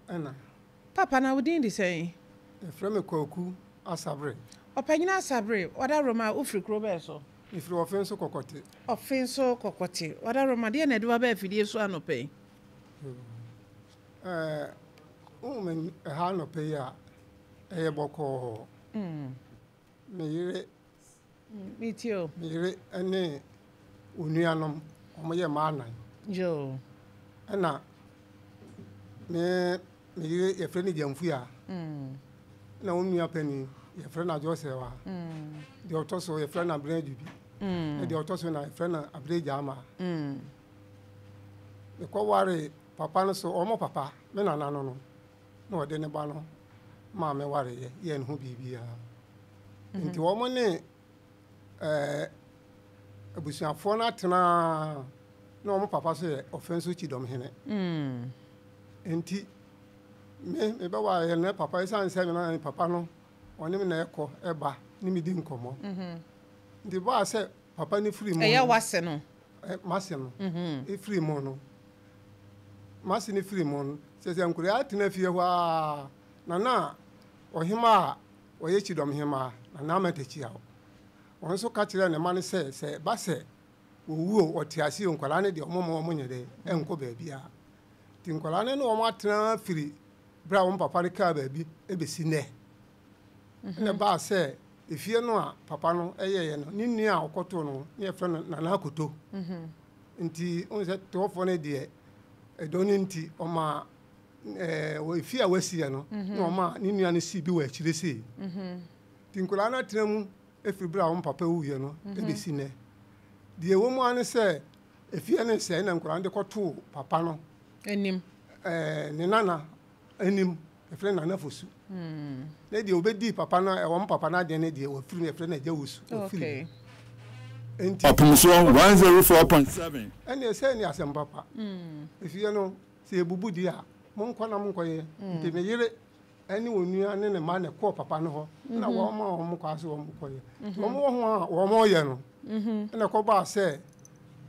Ɛna. Papa, na wo din de sɛn? Yɛfrɛ me Kwaku Asabere. Ɔpanyin Asabere, Ɔdaroma, wofiri kuro bɛn so? Mefiri Ɔfenso Kɔkɔte. Ɔfenso Kɔkɔte. Ɔdaroma, deɛn na ɛde wo aba afidie so anɔpa yi? Ɛɛ, wohu me ha anɔpa yi a, ɛyɛ bɔkɔɔ. Me yere Metie o. Me yere ne onuanom, wɔyɛ mmaa nnan. Yoo. Ɛna me me yere yɛfrɛ no Gyamfua. Ɛna wɔn nua panin yɛfrɛ no Adwoɔsɛwa. Deɛ ɔtɔ so yɛfrɛ no Abena Adwubi. Na deɛ ɔtɔ so na yɛfrɛ no Abena Gyaama. Mekɔware papa no so, wɔn papa, me nana no no. na ɔde ne ba no maa me wareeɛ yɛɛ ne ho biribiara. Nti wɔn ne ɛɛ abusuafoɔ no atena na wɔn papa so yɛ Ɔfɛnso Kyidɔmhene. Nti me mebɛwareɛ no papa ɛsiane sɛ me na ne papa no ɔne me na ɛkɔ ɛba ne me di nkɔmmɔ. Nti baa sɛ papa no firi mu no. Ɛyɛ w'ase no. M'ase no firi mu no. M'ase no firi mu no, kyerɛ sɛ nkoraa tena fie hɔ ara, na na ɔhemaa a ɔyɛ kyidɔm hemaa, Nana Ama Takyiaw, ɔno nso ka kyerɛɛ ne mma no sɛ, sɛ ɛba sɛ wɔwu o, wɔte ase o, nkwadaa no deɛ wɔmma wɔn nyɛ dɛn, nkɔ baabiara. Nti nkwadaa no ne wɔn atena firi berɛ a wɔn papa no kaa baabi bɛsi nnɛ. Ɛna ɛbaa sɛ efie no a papa no yɛeɛ no, ne nua a ɔkɔtoo no, ne yɛfrɛ no Nana Akoto. Nti wohu sɛ toɔfoɔ no deɛ, ɛdɔ no nti, ɔmaa ɛɛ wɔ efie a wasiiɛ no, na ɔmaa ne nua no sii bi wɔ akyire sei. Nti nkwadaa no atena mu firi berɛ a wɔn papa wuiɛ no bɛsi nnɛ. Deɛ ɛwɔ mu ara ne sɛ, efie no resɛe na nkwadaa no de kɔtoo papa no anim. Ɛɛ ne nana anim, yɛfrɛ no Nana Fosu. Ne deɛ ɔbɛdii papa no, wɔn papa no adeɛ no deɛ wafiri mu, yɛfrɛ no Agya Wusu, wafiri mu. Enti. Ɔpemsoɔ 104.7. Ɛnneɛ sɛ ɛne asɛm papa. Efie no, sɛ yɛbubu deɛ a, monkɔ na monkɔyɛ. Nti me yere ne onua ne ne mma na ɛkɔɔ papa no hɔ, na wɔma wɔn kwan sɛ wɔnkɔyɛ. Nti wɔn wɔ ho a wɔreyɛ no, ɛna ɛkɔbaa sɛ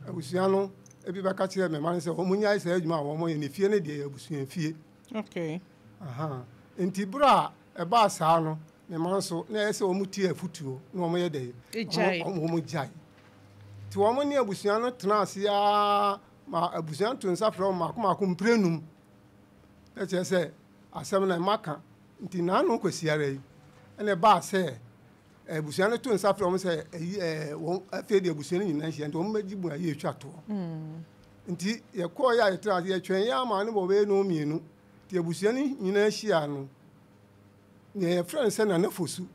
abusua no bi bɛka kyerɛɛ me mma no sɛ wɔnnyae saa adwuma a wɔreyɛ no, efie no deɛ ɛyɛ abusua fie. Okay. Aha. Nti berɛ a ɛbaa saa no, me mma nso, na ɛyɛ sɛ wɔtie afotuo na wɔyɛ dɛ? Gyae. Wɔn gyae. Nti wɔn ne abusua no tena ase ara ma abusua no to nsa frɛ wɔn mmaako mmaako mprɛnum. Na kyerɛ sɛ asɛm no mma ka. Nti n'ano Kwasiara yi, ɛna ɛbaa sɛ abusua no to nsa frɛ wɔn sɛ ɛyi ɛɛ wɔn afei deɛ abusua no nyinaa nhyia nti wɔn bɛgye bu ayɛ etwa toɔ. Nti yɛkɔɔ yɛ a yɛtra ase yɛtwɛn yɛ ama ne bɔ bɛyɛ nnɔn mmienu nti abusua no nyinaa hyia no nea yɛfrɛ no sɛ Nana Fosu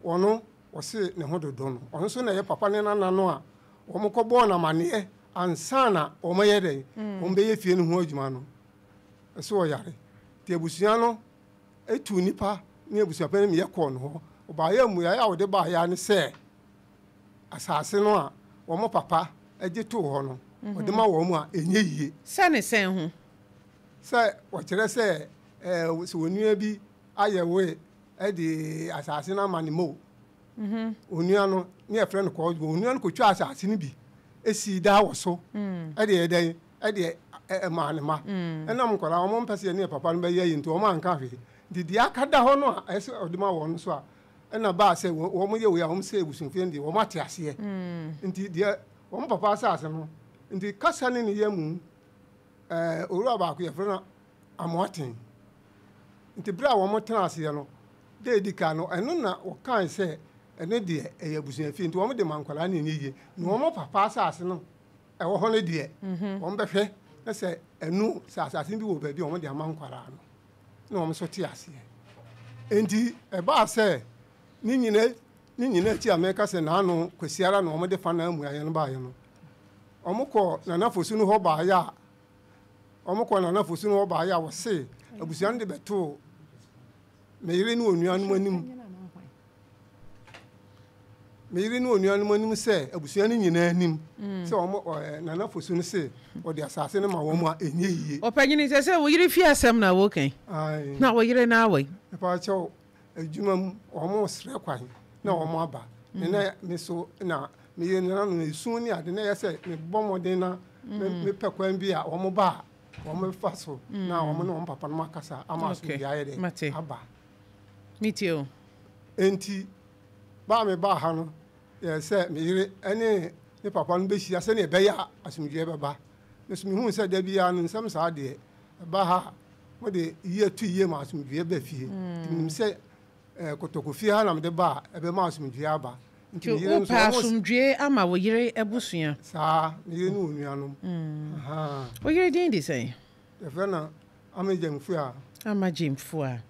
ɔno ɔse ne ho dodo no ɔno nso na ɛyɛ papa ne nana no a wɔn kɔbɔɔ no amaneɛ ansa na wɔn yɛ dɛn wɔn bɛyɛ fie no ho adwuma no ɛso ɔyare nti abusua no tuu nnipa ne abusuapɛn no meyɛ kɔɔ no hɔ. Ɔbaeɛ a mmuaeɛ a ɔde baeɛ ara ne sɛ asase no a wɔn papa gye too hɔ no, ɔde ma wɔn a ɛnyɛ yie. Sɛ ne sɛn ho? Sɛ wɔkyerɛ sɛ ɛɛ sɛ onua bi ayɛ wee de asase no ama ne mma o. Onua no, ne yɛfrɛ no kɔɔdwo, onua no kɔtwaa asase no bi sii daa wɔ so de yɛ dɛn? De maa ne mma. Ɛnam nkwadaa wɔn mpɛ sɛ yɛne yɛ papa no bɛyɛ yi nti wɔn anka hwee. Nti deɛ aka da hɔ no a ɛsɛ sɛ ɔde ma wɔn no so a, ɛna baa sɛ wɔn yɛ wei a wɔn sɛ abusuafie no deɛ wɔn ate aseɛ. Nti deɛ wɔn papa asase no, nti kasa ne ne yɛ mu, ɛɛ owura baako yɛfrɛ no Amoaten. Nti berɛ a wɔtenaa aseɛ no, da a ɛdi kan no, ɛno na wɔkae sɛ ɛno deɛ ɛyɛ abusuafie nti wɔde ma nkwadaa no ɛnyɛ yie. Na wɔn papa asase no ɛwɔ hɔ no deɛ, wɔbɛhwɛ na sɛ ɛno sɛ asase no bi wɔ baabi a wɔde ama nkwadaa no na wɔn nso te aseɛ. Nti ɛbaa sɛ ne nyina ne nyina akyi a meka sɛ naano Kwasiara na wɔde fa na mmuaeɛ no baeɛ no, wɔkɔ Nana Fosu no hɔ baeɛ a Wɔkɔɔ Nana Fosu no hɔ baeɛ a wɔse abusua no de bɛtoo me yere ne onuanom anim me yere ne onuanom anim sɛ abusua no nyinaa anim sɛ wɔn ɛɛ Nana Fosu no se wɔde asase no ma wɔn a ɛnyɛ yie. Ɔpanyini sɛ sɛ wo yere fie asɛm na woka yi na wo yere no awɔ yi. Mepa kyɛw adwuma mu wɔn srɛ kwan na wɔn aba me na me so na me yere no na esu ne ade na ɛyɛ sɛ mebɔ mmɔden na mepɛ kwan bi a wɔn ba a. wɔbɛfa so na wɔn ne wɔn papa nom akasa ama Okay, asomdwoeɛ ayɛ dɛ mate. aba. Metie o. Enti ba a mebaa ha no yɛ sɛ me yere ne ne papa no bɛhyia sɛdeɛ ɛbɛyɛ a asomdwoeɛ bɛba. Me nso mehuu sɛ da biara no nsɛm saa deɛ ɛba ha a mode yie to yie ma asomdwoeɛ ba fie. Nti menim sɛ eh, Kotoko fie ha na mede ba a ɛbɛma asomdwoeɛ aba. Nti Nti me yere nso wopɛ wɔn asomdwoeɛ ama wo yere abusua? Saa, me yere ne onuanom. Ahaa. Wo yere din de sɛn? Yɛfrɛ no Ama Gyamfua. Ama Gyamfua.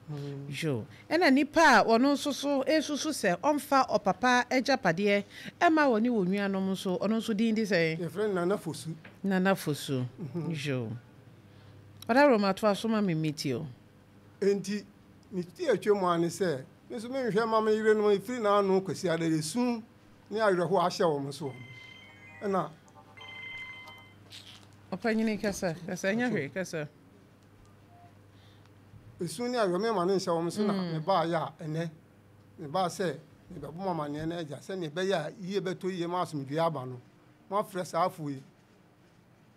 Yo. Ɛna nipa a ɔno nso so resusu sɛ ɔmfa ɔpapa agyapadeɛ mma ɔne onuanom nso, ɔno nso din de sɛn? Yɛfrɛ no Nana Fosu. Nana Fosu. Yo. Ɔdawuroma toa so ma me metie o. Enti ne ti a atwam ara ne sɛ, me nso menhwɛ mma me yerenom ɛfiri n'ano Kwasiada esu ne awerɛhoɔ ahyɛ wɔn soɔ no, ɛna. Ɔpanyini kasa, kasa, ɛnyɛ hwee, kasa. Esu ne awerɛhoɔ mema no nhyɛ wɔn so na mebaeɛ a ɛnɛ, mebaa sɛ mebɛbɔ mo amaneɛ no agya sɛdeɛ ɛbɛyɛ a yie bɛtɔ yie ma asomdwoeɛ aba no, moafrɛ saa afoɔ yi.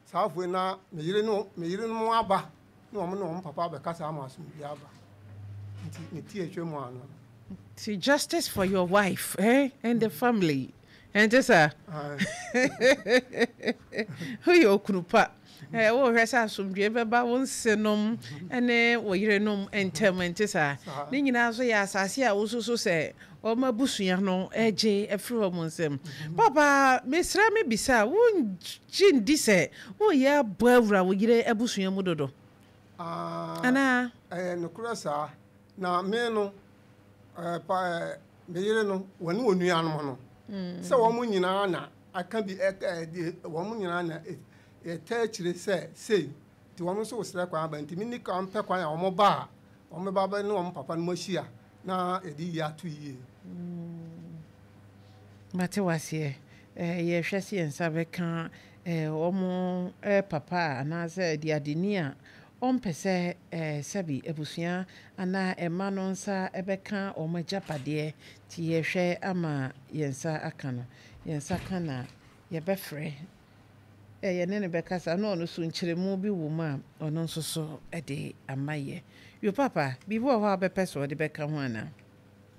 Saa afei na me yere ne me yerenom aba ne wɔn ne wɔn papa abɛkasa ama asomdwoeɛ aba. Nti ne ti a atwa mu ano. Nti justice for your wife eh, and the family. Ɛnte saa? Woyɛ okunu pa. Eh, wohwɛ sɛ asomdwoeɛ bɛba wo nsenom ne wo yerenom ntam, ɛnte saa? Ne nyinaa nso yɛ asase a wosusu sɛ Wɔn abusua no gye firi wɔn nsam. Papa, mesrɛ mebisa, wongye ndi sɛ woreyɛ abɔ awura wo yere abusua mu dodo? Anaa? Ɛyɛ nokorɛ saa. Na me no, pa, me yere no, wɔne wɔn nuanom no, sɛ wɔn nyinaa na aka bi, wɔn nyinaa na ɛtaa akyire sɛ sei, nti wɔn nso resrɛ kwan aba, nti menni kan mpɛ kwan a wɔba a, wɔbɛba bɛ ne wɔn papa nom ahyia na yɛde yie ato yie. Mate wo aseɛ. Eh, yɛhwɛ sɛ yɛn nsa bɛka eh, wɔn eh, papa a anaasɛ diadeni a ɔmpɛ sɛ eh, sɛbi abusua anaa ɛma no nsa bɛka wɔn agyapadeɛ nti yɛhwɛ ama yɛn nsa aka no. Yɛn nsa ka na yɛbɛfrɛ ɛ yɛne no bɛkasa na ɔno nso nkyerɛmu bi wɔ mu a, ɔno nso so de ama yɛ. Yo papa, biribi wɔ hɔ a wobɛpɛ sɛ wode bɛka ho anaa?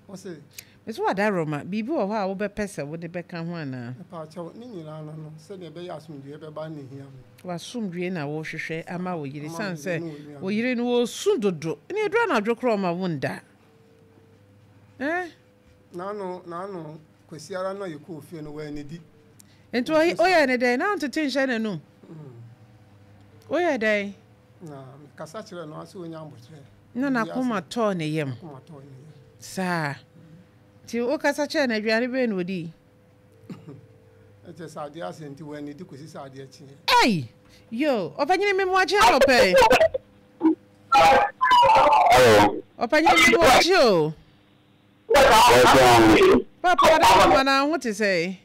Ɔse. Mese w'adaworoma, biribi wɔ hɔ a wobɛpɛ sɛ wode bɛka ho anaa? Mepaakyɛw, ne nyinaa no no, sɛdeɛ ɛbɛyɛ a asomdwoeɛ bɛba no na ɛhia me. W'asomdwoeɛ na worehwehwɛ ama wo yere, sane sɛ wo yere no ɔresu dodo, ɛnna ɛduru anadwo koraa ɔmma wonnda. Eh? N'ano n'ano Kwasiara no a yɛkɔɔ fie no wannidi. Nti woyɛɛ no dɛn? Na wontete nhyɛ n'anum? Woyɛɛ dɛn? Na mekasa kyerɛɛ no ara sɛ ɔnya aboterɛ. Na n'akoma tɔɔ ne yam. N'akoma tɔɔ ne yam. Saa. Nti wokasa kyerɛɛ no aduane bɛn na ɔdii? Ɛkyɛ sɛ adeɛ asɛ nti wannidi kɔsi sɛ adeɛ kyeeɛ. Ei! Yo, ɔpanyini me mmoakye anɔpa yi. Hello. Ɔpanyini me mmoakye o. Papa ɔda hɔ ma na ho te sɛn?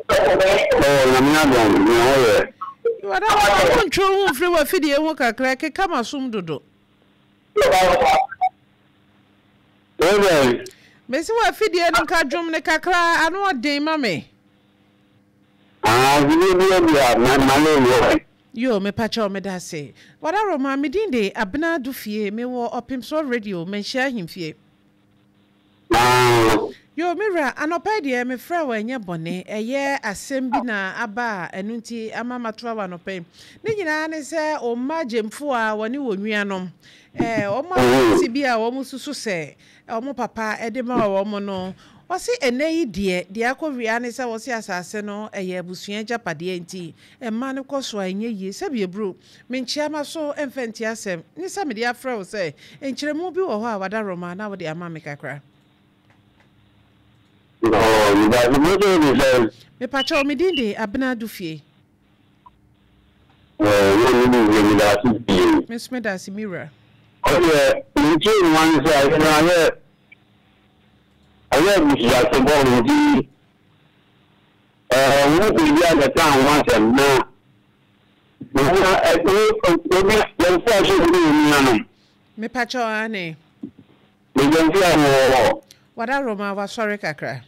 Oh, Nyame adom, me ho yɛ. Ɔda hɔ ma wontwe wo ho mfiri w'afidie ho kakra, ɛkeka m'asom dodo. Wo dɛn? Mese w'afidie no nka dwom no kakra, ano ɔden ma me. Ah, afidie bi adi a, ma ma ne yɛ. Yoo mepakyɛw medase. Wadaroma, me din de Abena Dufie, me wɔ Ɔpemsoɔ Radio, Manhyia Ahemfie. Yoo me wura, anɔpa yi deɛ me frɛ wo ɛnyɛ bɔne, ɛyɛ asɛm bi na aba a ɛno nti ama matoa wo anɔpa yi. Ne nyinaa ne sɛ wo mma Gyamfo a wɔne wɔn nuanom, ɛɛ wɔn asase bi a wɔn susu sɛ wɔn papa de maa wɔn no, wɔse ɛnnɛ yi deɛ, deɛ akɔwia ne sɛ wɔse asase no ɛyɛ abusua agyapadeɛ nti mma no kɔ so a ɛnyɛ yie. Sɛbi aburo, menkyea m'aso mfa ntie asɛm, ne sɛ mede afrɛ wo sɛ nkyerɛmu bi wɔ hɔ a w'adaworoma na wode ama me kakra. Oh, medase, mo nso wode sɛn? Mepakyɛw, me din de Abena Dufie. Oh, wo ne me die, medase pii. Me nso medase, me wura. Ɔdeɛ, me nkyerɛmu ara ne sɛ, ayɛ no ayɛ, ayɛ abusuasɛm nti, Ɛɛ, wo biribi a bɛka ho asɛm na na ɛne obi yɛmfi ase ne wo nuanom. Mepakyɛw aane. Megyamfi a wɔ hɔ. Wada Roma wasɔre kakra.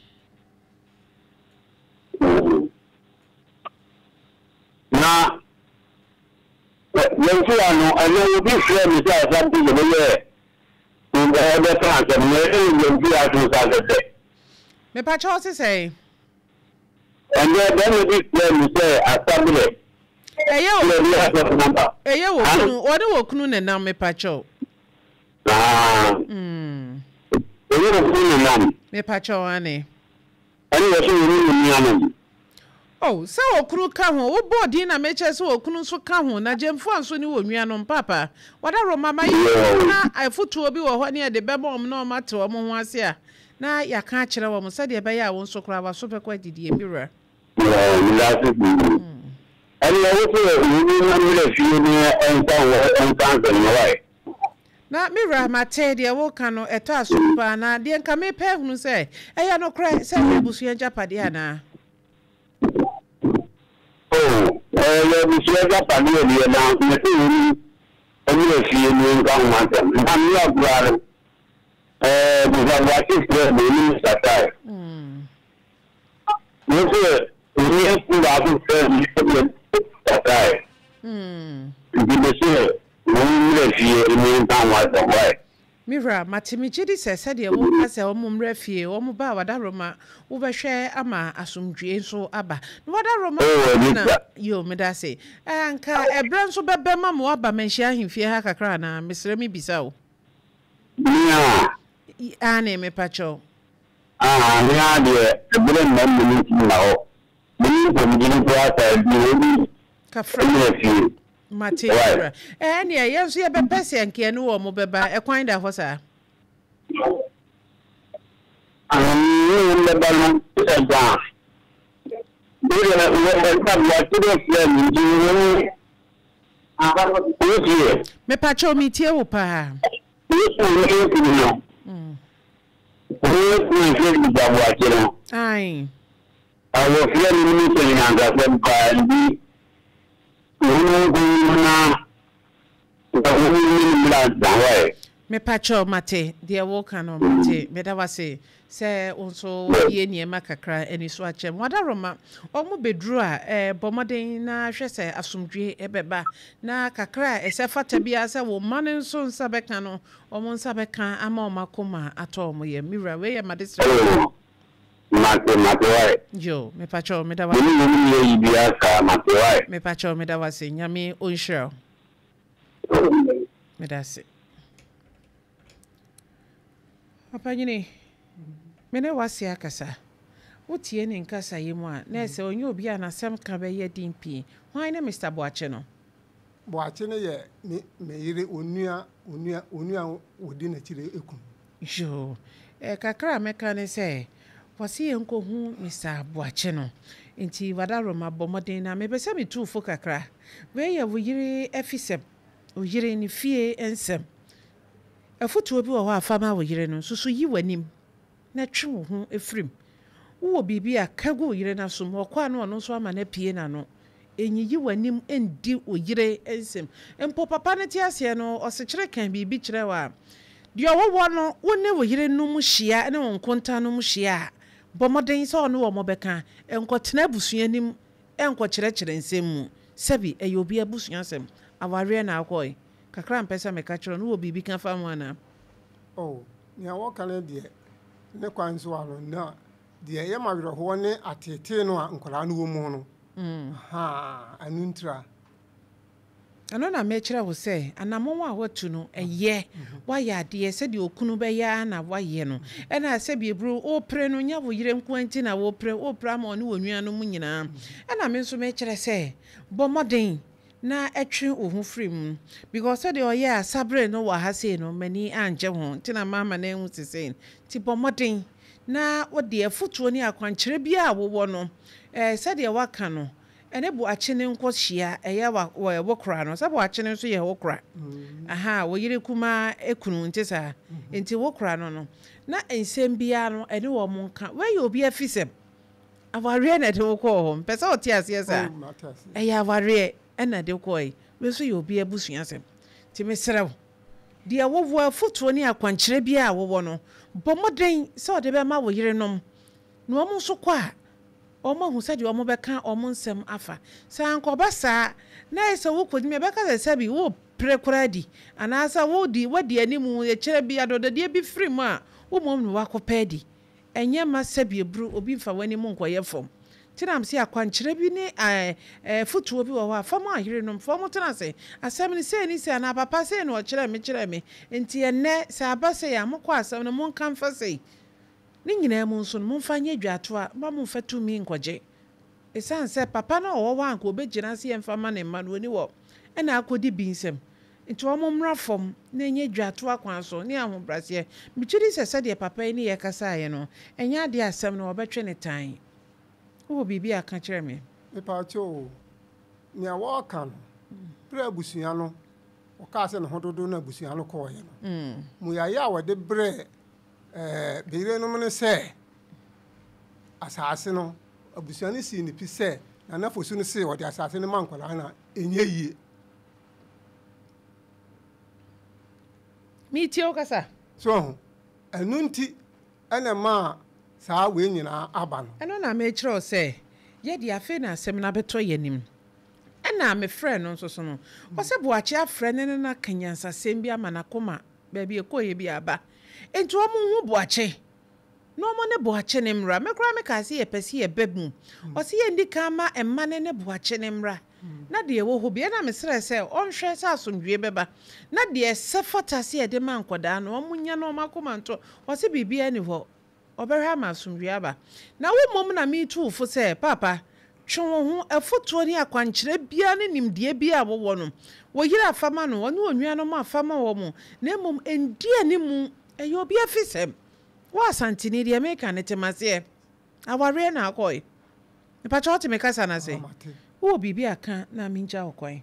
Na. Yɛmfua no, ɛnɛ obi frɛɛ me sɛ asante sɛ bɛyɛ ɛbɛka asɛm no, ɛyɛ yɛmfua so nsa sɛsɛ. Mepakyɛ wo se sɛn? Ɛnɛ bɛrima bi frɛɛ me sɛ asaberɛ. Ɛyɛ okunu, ɛyɛ okunu, ɔne okunu na ɛnam mepakyɛ wo. Ɛyɛ okunu na ɛnam. Mepakyɛ wo ane. Ɛne wɔse wɔne ne nuanom. Oh, sɛ okunu ka ho, wobɔɔ din na mekyerɛ sɛ okunu nso ka ho, na Gyamfua nso ne wɔn nuanom, Paapa. Wadaworoma, ma yɛnhu na afotuo bi wɔ hɔ ne yɛde bɛma wɔn na wɔate wɔn ho ase a, na yɛaka akyerɛ wɔn sɛdeɛ ɛbɛyɛ a wo nso koraa w'aso bɛkɔ adidie, me wura. Yoo, medase pii. Ɛneɛ wose wɔn mmra fie na ɛnka ho nka asɛm no wai? Na me wura, mate deɛ woreka no, ɛtɔ asom paa, na deɛ nka merepɛ ahunu sɛ, ɛyɛ nokorɛ sɛ ɛyɛ abusua agyapadeɛ anaa? Oh, ɛyɛ abusua agyapadeɛ deɛ, na mese wei mmra fie na yɛnka ho asɛm. Na mmea koraa no, ɛɛ, Mister Boakye frɛɛ me, ɔne me kasae. Mese onua kuw baako frɛɛ me ne me kasae. Nti mese wɔn mmra fie ne yɛnka ho asɛm. Wai? Me wura, mate megye di sɛ sɛdeɛ woka sɛ wɔn mmra fie, wɔn ba a wadaworoma wobɛhwɛ ama asomdwoeɛ nso aba. Na wadaworoma Oh, na Anita. yo, meda ase. Eh, anka ɛberɛ nso bɛbɛ ma mo aba manhyia ahemfie ha kakra anaa? Mesrɛ mebisa o. Me a? Aane, mepakyɛw. Aah me ara deɛ ɛberɛ mma mu no ntumi nna hɔ. Me ne mpɔmuden koraa saa nti wɔn Kafra. nyina fie. Mate Wai. wura. Ɛɛ ɛneɛ yɛn nso yɛbɛpɛ sɛ anka yɛne wɔn bɛba. Ɛkwan da hɔ saa? Aah me ne wɔn bɛba no sɛ nka me deɛ wɔ nka wɔate dɛ frɛ me nti wɔn wotie. Mepakyɛw metie wo paa. Wo kunu no. Wo kunu firi Gyaboakye no. Ae. Wɔfrɛ no ne sɛ nyansasɛm paa nti wɔn nko na wɔn ne no mmra nsa hɔ. Mepakyɛw mate deɛ woka no mate meda wase sɛ wo nso wabie nneɛma kakra ani so akyerɛ me wadaroma wɔn bɛduru a eh, bɔ mmɔden na hwɛ sɛ asomdwie bɛba na kakra a ɛsɛ fata biara sɛ wo mma no nso nsa bɛka no Wɔn nsa bɛka ama wɔn akoma atɔ wɔn yam. Me wura, wei yɛ m'adesrɛ. Oh, mate, mate wai. Yo, mepakyɛw, meda wase. Me ne wɔn nyɛ yi biara saa, mate wai. Mepakyɛw, meda wase. Nyame ɔnhyira wo. Meda ase. Ɔpanyini, me ne w'ase akasa. Wotie ne nkasayɛ mu a, na ɛsɛ ɔnyɛ obi a n'asɛm ka bɛyɛ den pii. Hwan ne Mister Boakye no? Boakye no yɛ me me yere onua onua onua a ɔdi n'akyire kunu. Yoo, eh, kakra a mɛka ne sɛ, wɔse yɛnkɔhu Mister Boakye no, nti Wadaroma bɔ mmɔden na mepɛ sɛ metu wo fo kakra. Wei yɛ wo yere afisɛm, wo yere ne fie nsɛm. Afotuo bi wɔ hɔ a fa ma wo yere no, susu yi w'anim. na twe wo ho firi mu. Wowɔ biribi a, ka gu wo yere no asom. Ɔkɔ a na ɔno nso ama no apue n'ano. Nyiyi w'anim ndi wo yere nsam. Mpo papa no te aseɛ no, ɔsekyere ka biribi kyerɛ wo a, deɛ ɔwowɔ no, wo ne wo yerenom hyia ne wo nkontanom hyia a, bɔ mmɔden sɛ wo ne wɔn bɛka. Nkɔtena abusua anim nkɔkyerɛkyerɛ nsɛm mu. Sɛbi, ɛyɛ obi abusua asɛm. Awareɛ na akɔe. Kakra a mepɛ sɛ meka kyerɛ wo no, wowɔ biribi ka fa ho anaa? Oh, nea wɔka no deɛ, ne kwan so ano, na deɛ ɛyɛ me awerɛhoɔ ne ateetee no a nkwadaa no wɔ mu no, ahaa, ɛno ntira. Ɛno na mekyerɛ wo sɛ, anammɔn a woatu no, ɛyɛ. Woayɛ adeɛ, sɛdeɛ okunu bɛyɛ ara na woayɛ no. Ɛna sɛbi eburo, worepere no, nyɛ wo yere nko ara nti na worepere, worepere ama ɔne w'anuanom nyinaa. Ɛna me nso mekyerɛ sɛ, bɔ mmɔden na twe wo ho firi mu because sɛdeɛ ɔyɛɛ asabere no wɔ ha sei no m'ani angye ho nti na mama no ahu sesei no nti bɔ mmɔden na wode afotuo ne akwankyerɛ biara a wowɔ no eh, sɛdeɛ woaka no ɛne boakye no nkɔ hyia ɛyɛ wa wɔ wo kora no sɛ boakye no nso yɛ wo kora aha wo yere kumaa ekunu nti saa nti wo kora no no na nsɛm biara no ɛne wɔn nka wei yɛ obi afisɛm Awareɛ na ɛde wo kɔɔ hɔ. Mpɛ sɛ ɔte aseɛ saa. Ɛyɛ awareɛ na ɛde wo kɔɔe. Wei nso yɛ obi abusua asɛm. Nti mesrɛ wo, deɛ wowɔ, afotuo ne akwankyerɛ biara a wowɔ no, bɔ mmɔden sɛ wode bɛma wo yerenom na wɔn nso kɔ a, Wɔahu sɛdeɛ wɔbɛka wɔn nsɛm afa. Sɛ ankɔba saa na ayɛ sɛ wokɔdi mu a, yɛbɛka sɛ sɛbi worepere koraa adi anaasɛ wodi woadi anim, ɛkyerɛ bi, adɔdɔdeɛ bi firi mu a, wo mmom na woakɔpɛ adi. Ɛnyɛ mma sɛbi aburu obi mfa w'anim nkɔyɛ fam. Nti na mese akwankyerɛ bi ne afotuo bi wɔ hɔ a, fa ma yerenom, fa wɔn tena ase. Asɛm no sei ne sei anaa papa sei na ɔkyerɛɛ me kyerɛɛ me, nti ɛnnɛ sɛ aba sei a, mokɔ asɛm no monka mfa sei. Ne nyinaa mu nso no, momfa nyɛ dwatoa, mma mommfa tumi nnkɔgye. Esiane sɛ papa no a ɔwɔ hɔ a anka obegyina ase yɛ mfa mma ne mma no, onni hɔ na akodi bi nsam nti, wɔmmra fam na ɛnyɛ dwatoa kwan so ne ahobrɛaseɛ. Megye di sɛ sɛdeɛ papa yi ne yɛn kasaeɛ no, ɛnyɛ adeɛ a asɛm no wɔbɛtwe no tann. Wowɔ biribi a ka kyerɛ me? Mepaakyɛw o, nea wɔreka no, bere a abusua no, wɔkaa sɛ ne ho dodo na abusua no kɔeɛ no, mmuaeɛ a wɔde brɛɛ Me yerenom ne sɛ, asase no, abusua no sii no pi sɛ Nana Fosu no se ɔde asase no ma nkwadaa no a, ɛnyɛ yie. Metie wo kasa. So ahu? Ɛno nti na ɛmaa saa wei nyinaa aba no. Ɛno na merekyerɛ wo sɛ, yɛ deɛ afei na asɛm no abɛtɔ yɛn anim. Ɛna mefrɛɛ no nso so no, ɔsɛ Boakye afrɛ no ne no aka nyansasɛm bi ama n'akoma Baabi ɛkɔeɛ biara ba. Enti wɔn nhu Boakye na wɔn ne Boakye no mmra. Me koraa me kaa sɛ yɛpɛ sɛ yɛba mu. Ɔse yɛndi kan ma mma no ne Boakye no mmra na deɛ ɛwɔ hɔ biara. Ɛna me srɛɛ sɛ ɔnhwɛ sɛ asomdwoeɛ bɛba na deɛ ɛsɛ fata sɛ yɛde ma nkwadaa no wɔn nya na wɔn akoma ntɔ. Ɔse biribiara nni hɔ. Ɔbɛhwɛ ama asomdwoe aba. Na wo mmom na meretu wo fo sɛ, Paapa, twe wo ho, afotuo ne akwankyerɛ biara ne nimdeɛ biara a wowɔ no, wo yere a fa ma no, ɔne onuanom a fa ma wɔn, na mmom ndi anim, ɛyɛ obi afisɛm. Wo Asanteni, deɛ mereka no, te m'aseɛ. Awareɛ na akɔe. Mepakyɛ wote me kasa no ase? Wowɔ biribi a ka na mengya wo kwan.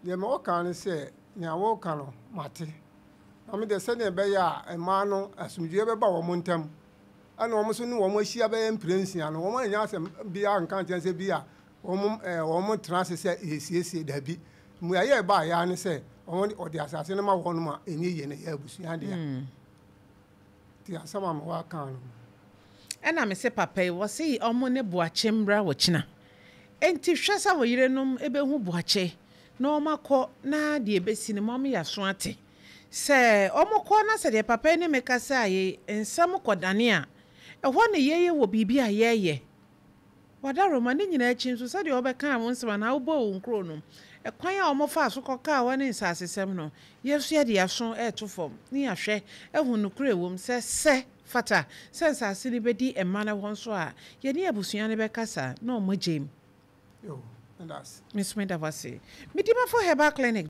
Deɛ mewɔ ka ne sɛ, nea woreka no, mate. Na me deɛ, sɛdeɛ ɛbɛyɛ a mmaa no asomdwoeɛ bɛba wɔn ntam, ɛna wɔn nso ne wɔn ahyia bɛyɛ mprɛnsia no, wɔn annya asɛm biara anka ankyerɛ sɛ bi a wɔn ɛɛ wɔn tena ase sɛ yɛresiesie. Dabi. Mmuaeɛ a ɛbaeɛ ara ne sɛ, wɔn wɔde asase no ma wɔn a ɛnyɛ yie no, ɛyɛ abusua dea. Nti asɛm a mewɔ aka no. Ɛna me se papa yi, wɔse wɔn ne Boakye mmra ɔkyena. Enti hwɛ sɛ wo yerenom bɛhu Boakye na wɔakɔ na deɛ ɛbɛsi no moama yɛaso ate. Sɛ wɔkɔ na sɛ deɛ papa yi ne me kasaeɛ yi nsɛm kɔdane a, ɛhɔ na yɛyɛ wɔ biribi a yɛreyɛ. Wadaroma, ne nyinaa akyi nso, sɛdeɛ wobɛkaa wo nsɛm anaa wobɔɔ wo nkuro no, ɛkwan a wɔfaa so kɔkaa hɔ ne nsasesɛm no, yɛn nso yɛde yɛn aso reto fam na yɛahwɛ ahu nokorɛ a ɛwɔ mu sɛ, sɛ fata sɛ nsase no bɛdi mma no hɔ nso a, yɛne abusua no bɛkasa na wɔagyae mu. Yo, meda ase. Me nso meda wo ase. Medimafo Herbal Clinic.